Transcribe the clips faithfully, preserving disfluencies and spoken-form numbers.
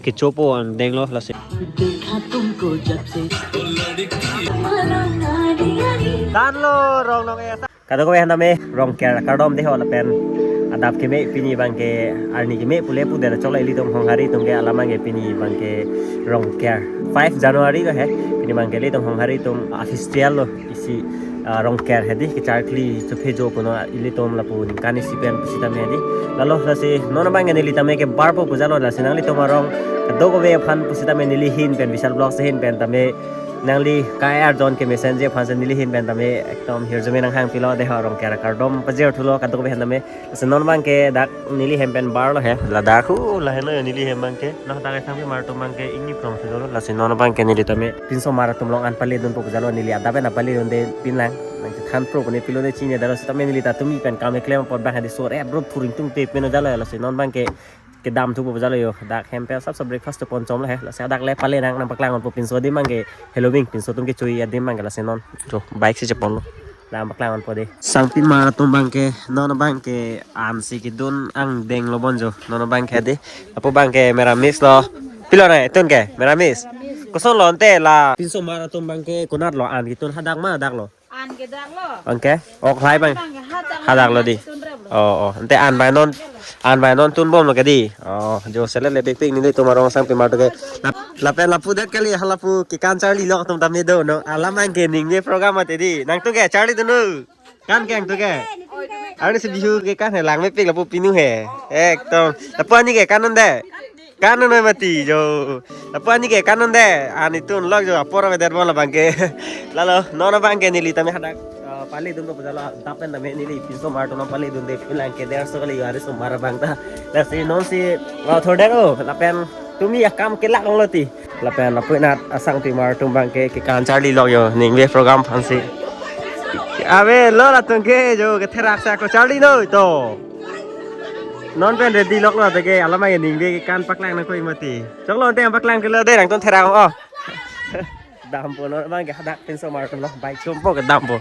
Kechopo angdeng lo lasi. Danlo rong nong esa. Kadokave aphan tame Rongker akardom dei ho lapen adap keme pini abangke arni keme pule pudet choklo ilitum Honghari atum ke alam abangke pini abangke Rongker five January lo he. Pini abangke ilitum Honghari atum official lo isi, ah, Rongker hedi kecharkli chophejo puno ilitum lapu ningkan isi pen pusitame hedi. Lalo lasi non abangke neli tame kebarpo pu jalo lasi nanglitum arong kadokave aphan pusitame neli ahin pen Vishal Vlogs ahin pen tame nangli kai arjon ke messenger aphan si neli ahin pen tame ekdom hirjume nanghangpilo dei ho Rongker akardom pajirthulo kadokave aphan tame. Lasi non abangke dak neli hem pen barlo he. Ladak hu lahenlo neli hem abangke. Noh dak esang pi mar atum abangke ingni prong si dolo. Lasi non abangke neli tame pinsomar atum along an pale dunpo pu jalo neli adap pen pale dunde pinlang. Nangchethanpro pune pilo de chini dalo sitame neli ta tumi pen kam keklem apot abang hadi sore bro puring tung te peno jalo lasi non abangke kedam thupo jalo yo. Dak hem pen sap sap breakfast to pon chomlo he. Lasi dak le pale nang nangpaklang ponpo pinso adim abangke. Hello bing pinso atum kechui adim abangke lasi non. Jo bike si cheponlo. Nangpaklang ponpo dei. Sangpimar atum abangke non abangke an si kedun angdeng lo bon jo. Non abangke dei. Lapu abangke meramis lo. Pilo na etun ke meramis. Kosonlo ante la. Pinsomar atum abangke konatlo an ketun hadak ma hadak lo. An ke dak lo. Abangke ok lahai abang. Abangke hadak lo. Hadak lo dei. Tun rep lo. Oh, oh. Ante an abang non, an abang non tunbomlo ke dei. Oh, jo sele le pik pik nelitum arong sangpimar atum ke. Lap-, lapen lapu det kali ha lapu kekan charlilok atum tame do no. Alam abangke ningve program mati dei. Nangtum ke charlidun no. Kan ke nangtum ke. Arnisi Bihu kekan he langmepik lapu pinu he. Ekdom. Lapu ani ke kan un de. Kan noi mati jo. Lapu ani ke kan un de. Ani tunlok jo apor avedet bon labangke. Lalo non abangke neli tame hadak, eh, pale dunpo pu jalo adap pen tame neli pinsomar atum pale dunde pinlang ke der so kali yo arisomar abang ta. Lasi non si, oh, thor der o lapen tumi akam kelak longlo ti. Lapen lapu inat asangpimar atum abangke kekan charlilok yo ningve program aphan si. Avelo latum ke jo ketherak sa ko charli noi to. Non pen ready loklo teke alam abangke ningve kekan paklang nangkoi mati. Choklo ante paklang kelo dei nangtum therak o. Dampo non abangke hadak pinsomar atum lo bike chompo kedampo.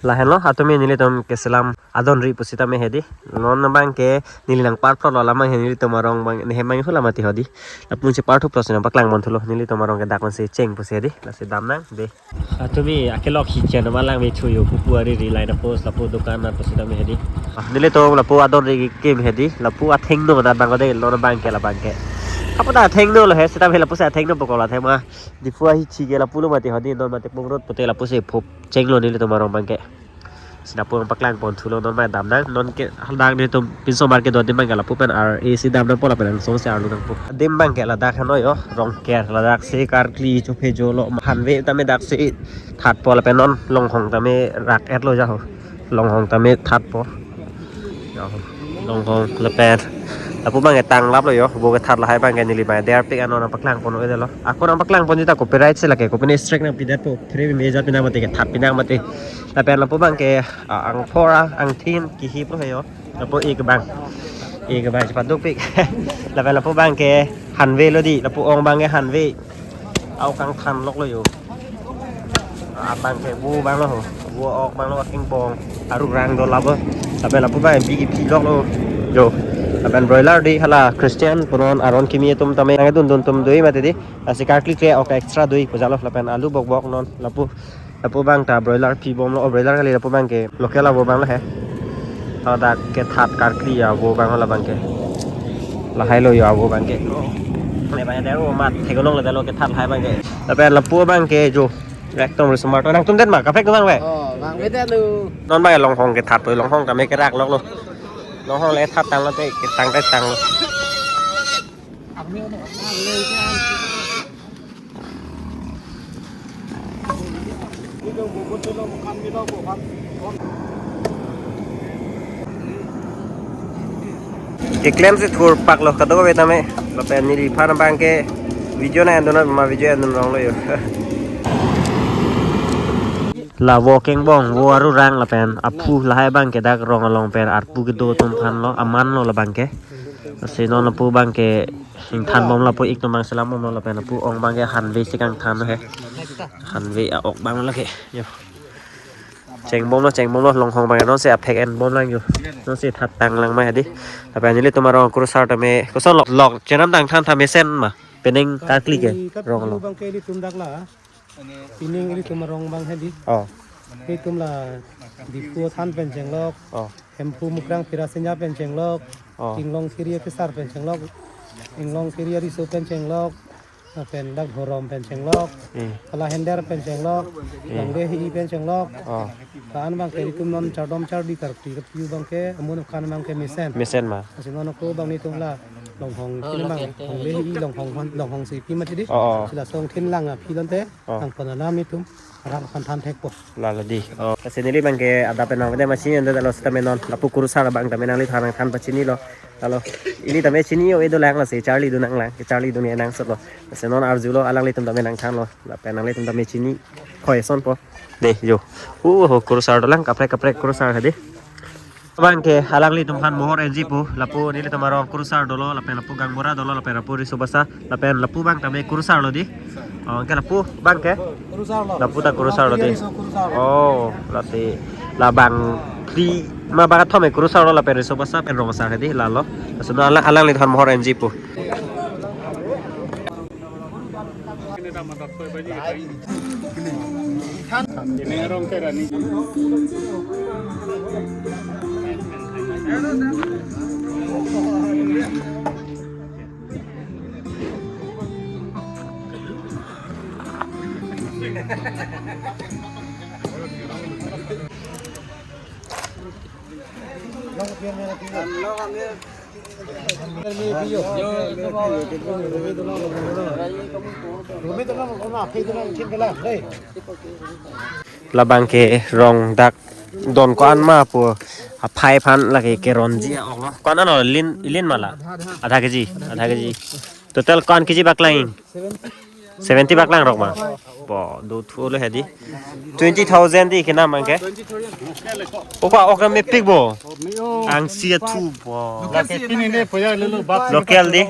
Lahenlo ha tumi nelitum keselam adon ri pusitame hedi. Non abangke neli nangparplotlo alam abangke nelitum arong abang ne hem abang hula mati hodi. Lapu si parthuplo si nangpaklang ponthulo nelitum arong ke dak si cheng pusi hedi. Lasi damnang dei. Ha tumi akelok hichen ma langme chuyo pupu ari ri line post lapu dukan na pusitame hedi. Ah, nelitum lapu adon ri kim hedi. Lapu athengno na bang dei non abangke labangke. Kapu ta athengno lo he sitame lapusi athengno pokok la thema. Diphu ahithi ke lapulo mati hodi non mati pumrot pute lapusi phup chenglo nelitum arong abangke. Si lapu paklang ponthulo non abang damnang non ke hadak nelitum pinsomar kedo adim abangke lapu pen ar isi damnangpo lapen angsong si arlu nangpo. Adim abangke ladak heno yo Rongker ladak si karkli chophejo lo hanve tame dak si thatpo lapen non longhong tame rak-etlo jaho. Longhong tame thatpo. Yo, longhong lapen. Lapu abangke tanglaplo yo. Bo kethat lahai abangke neli abang derpik ano nangpaklang pon-o dei lo. Ako nangpaklang ponji ta copyright si lake. Kopine strike nangpidetpo. Free me jat pinang mati kethat pinang mati. Lapen lapu abangke, ah, angphor, ah, angthin kihiplo he yo. Lapu ik abang. Ik abang chepadukpik. Lapen lapu abangke hanvelo dei. Lapu ong abangke hanve. Au kangthanloklo yo. Abangke vo abanglo ho. Vo ok abanglo akingbong. Arurang do labo. Lapen lapu abang bigi pi loklo. Jo. Lapen broiler dei hala Christian punon aron kimi atum tame nangdun dun atum dui mati dei. Lasi karkli ke ok extra dui pu jalo lapen alu bok bok non lapu. Lapu abang ta broiler pibomlo, oh, broiler kali lapu abangke local avo abanglo he. Hadak kethat karkli avo abang labangke. Lahailo yo avo abangke. Ne abang der o mat thegonong le dalo kethat lahai abangke. Lapen lapu abangke jo. Ekdom ri smart. Nangtum det ma kaprek abang ve. Oh, abang ve det lo. Non abang longhong kethat po, longhong tame kerak loklo. Longhong le that tanglo te ketang te tanglo. Keklem si thurpaklo kadokave tame. Lapen neliphan abangke video nang-endun ma video endun ronglo yo. La vo kengbong, vo arurang lapen aphu lahai abangke dak rong along pen arpu kedo atum aphanlo, amanlo labangke. Lasi non lapu abangke ingthanbomlo, lapu ik atum abang selambomlo lapen lapu ong abangke hanve si kangthan he. Hanve a-ok abang lake. Yo. Chengbomlo, chengbomlo, Longhong abang non si aphek enbomlang yo. Non si thattang lang ma hedi. Lapen nelitum arong kurusar tame, kosonlo, lok chenam tangthan tame mesen ma. Penang karkli ke, rong lo. Bang ke ilitum dak la. Pining ilitum arong abang hedi. Oh. Ilitum la Diphu than pen chenglok. Oh. Hemphu Mukrang Phirasinja pen chenglok. Oh. Inglong Siri Kesar pen chenglok. Inglong Siri Riso pen chenglok. Lapen dak Horom pen chenglok. Hmm. Kalahender pen chenglok. Hmm. Longlehi pen chenglok. Oh. Kan abang ke ilitum non chardom chardi karpi karpi abang ke amun kan abang ke mesen. Mesen ma. Lasi non ako abang nelitum la Longhong, oh, kini abang Longhong. Longlehi Longhong, Longhong si pi mati di. Oh, oh. Si lason thin lang aphi lonte. Oh. Nangpon alam nelitum rat aphan than thekpo. Lalo di. Oh, lasi neli abang ke adap pen nangvede ma chini anda lo sitame non. Lapu kurusar abang tame nangliphan nangthan pachinilo. Lalo ili tame chini yo, edo lang lasi charli do nanglang. Charli do ne nang solo. Lasi non arjulo, alanglitum tame nangthanlo. Lapen nanglitum tame chini. Hoi, sonpo. Dei, yo. Uh, kurusar dolang, kaprek kaprek kurusar hedi. Abang ke alanglitum aphan mohor enji pu, lapu nelitum arong kurusar dolo, lapen lapu Gangbura dolo, lapen lapu Risubasa, lapen lapu abang tame kurusar lo di. Oh, ke lapu abang ke? Kurusar lo. Lapu ta kurusar lo di. Riso kurusar lo. Oh, lasi labang phli ma bang kethom ke kurusar lo, lapen Risubasa pen Rongsar hedi lalo. Lasi non alang, alanglitum aphan mohor enji pu. Labang ke rong dak don ko-an ma pu aphai aphan lake keronji a-ok lo. Ko-an lo, lin, ilin ma la. Adha keji, adha keji. Total ko-an keji paklang? Seventy paklanglo ma. Bo, do thu lo hedi. Twenty thousand di kenam abang ke. Oka, oka mepik bo. Angsi athu bo. Local di.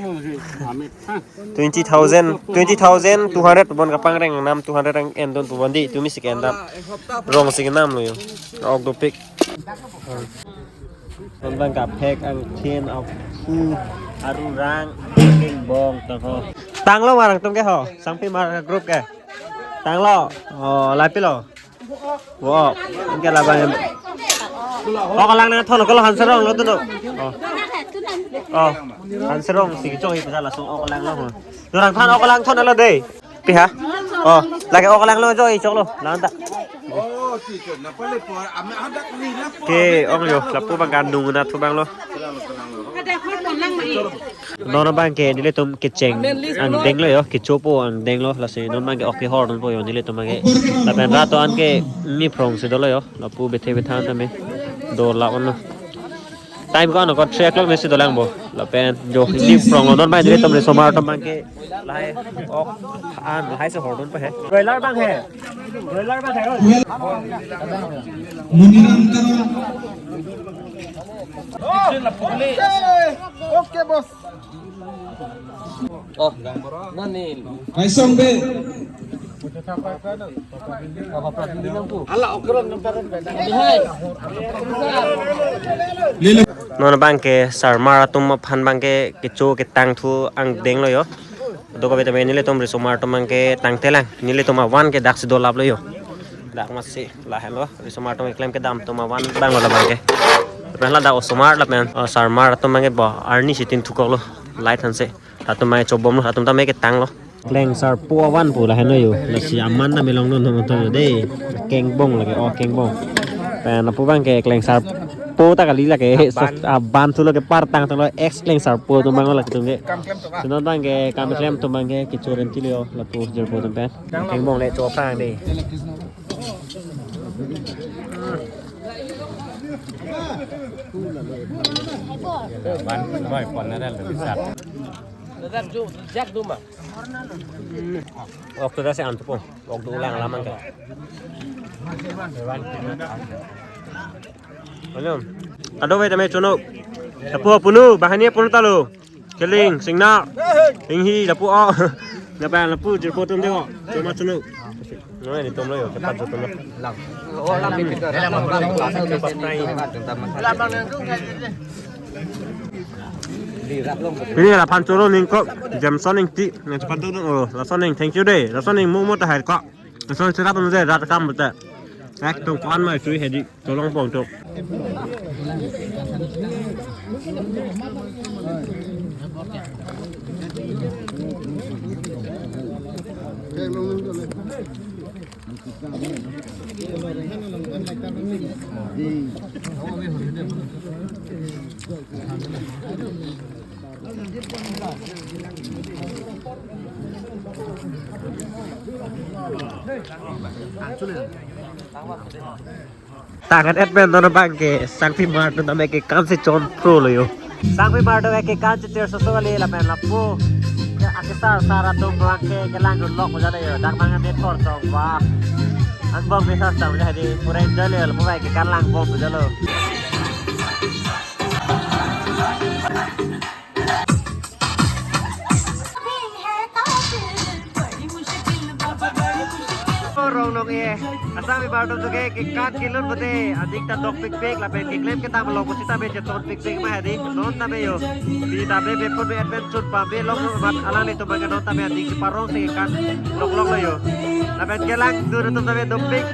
Twenty thousand, twenty thousand two hundred bon kapangreng nam, two hundred ang endon pu bon di, tumi si kendam. Rong si kenam lo yo. Ok dopik. Non abang kaphek angthin, aphu, arurang, ning bong tang ho. Tanglo ma nangtum ke ho, sangpi ma group ke. Tanglo. Oh, lapi lo. Wo, anke labang. Oh, kalang nangthon, kalau hanserong lo tu no. Oh. Oh, hanserong si choi pisa langsung oh kalang lo. Dorang than oh kalang thon lo dei. Pi ha? Oh, lake oh kalang lo, jo, ichok lo, lang ta. Ke ong yo, lapu abang kandung na thu abang lo. Non abang ke nelitum kecheng angdeng lo yo, kechopo angdeng lo, lasi non abang ke ok kehor dunpo yo nelitum abang ke. Lapen rat to-an ke ni phrong si dolo yo, lapu bethe bethan tame do la-on lo. Time ko-an ko three o'clock mesi dolang bo. Lapen jo hindi prong lo non abang nelitum risomar atum abang ke lahai ok an lahai si hordun pa he. Broiler abang he. Broiler abang he. Muniram Teron. Okay, boss. Oh, nani? Kaisong be. Ala okron number. Lilo. Non abang ke sarmar atum aphan abang ke kecho ketang thu angdeng lo yo. Dokave tame nelitum risomar atum abang ke tangtelang. Nelitum avan ke dak si dolap lo yo. Dak masi lahen lo. Risomar atum keklem kedam atum avan abang lo labang ke. Lapen ladak osomar lapen, oh, sarmar atum abang ke bo arni si tin thukok lo. Light hanse. Latum abang chobom lo, latum tame ketang lo. Klengsarpo avan pu lahen lo yo. Lasi aman tame longnon thon thon dei. Kengbong lake, oh, kengbong. Pen lapu abang ke klengsarpo ta kali lake. Aban. Aban thu lo ke partang thon lo ex klengsarpo atum abang lo lake atum ke. Kam klem to ka? Sinon abang ke kam klem atum abang ke kecho renti lo yo. Lapu jirpo atum pen. Kengbong le cho prang dei. Ban, bai, pon na dal, bisa. Ok to da si antupo. Ok do ulang lamang ke. Ano? Kadokave tame chono. Lapu punu, banghini punu ta lo. Keling, singna, hinghi, lapu o. Lapen lapu jirpo atum dei o. Choma chono. Noi ni tomlo yo, cepat jo tomlo. Pini laphan choro ning ko, Jameson ning ti, nang cepat tu, oh, lason ning, thank you deh, lason ning mo mo ta hai ko. Lason cerap mo deh, rat kam betul. Eh, tong kuan mai sui hedi, tolong pong tu. Tangan admin non abang ke Sangpi Mart non tame kekan si chon pro lo yo. Sangpi Mart ke kekan si ter soso kali lapen lapu. Ya, akisar sar atum abang ke kelang lok mo jalo yo. Dak abang ke tor chong wah. Angbong bisa sa mo jadi pura enjoy lo yo. Lapu abang kekan lang bom mo jalo. Rong nong e, Sangpi Mart atum ke kekan kelun bote, adik ta dok pikpik, lapen keklem ketang long pusitame cheton pikpik ma hedi, non tame yo. Di tame be phone be advance chun pame long amat alanglitum abang ke non tame adik si parong si kekan lok lok lo yo. Lapen kelang dur atum tame dopik.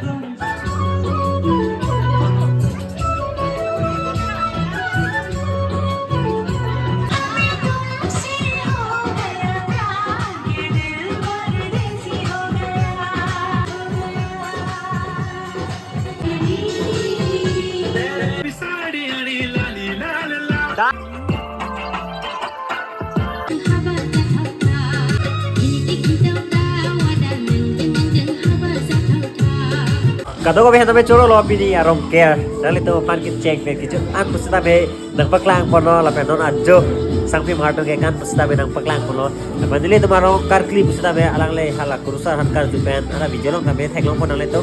Kadokave aphan tame choro lo pini arong ker. Nanglitum aphan kecheng pen kecho-an pusitame nangpaklang ponlo lapen non ajo Sangpi Mart atum kekan pusitame nangpaklang ponlo. Lapen nelitum arong karkli pusitame alangli hala kurusar han karju pen hala video along tame theklong pon nanglitum.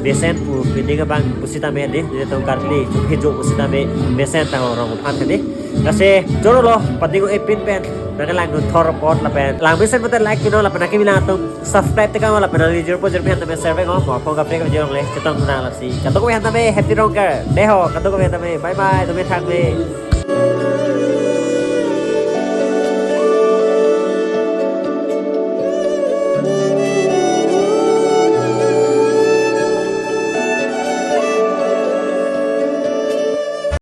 Mesen pu pini abang pusitame di nelitum karkli chuphejo pusitame mesen ta arong aphan tadi. Lasi choro lo, pating-o epin pen nangkelang dun thor apot lapen lang mesen pute like pinon lapen nangkebi lang atum subscribe tekang lapen nangli jirpo jirpi aphan tame share vek-o, mo apong kaprek video along le chetong nang lasi. Kadokave aphan tame happy rong ker. Dei ho, kadokave aphan tame bye bye, tame thak me.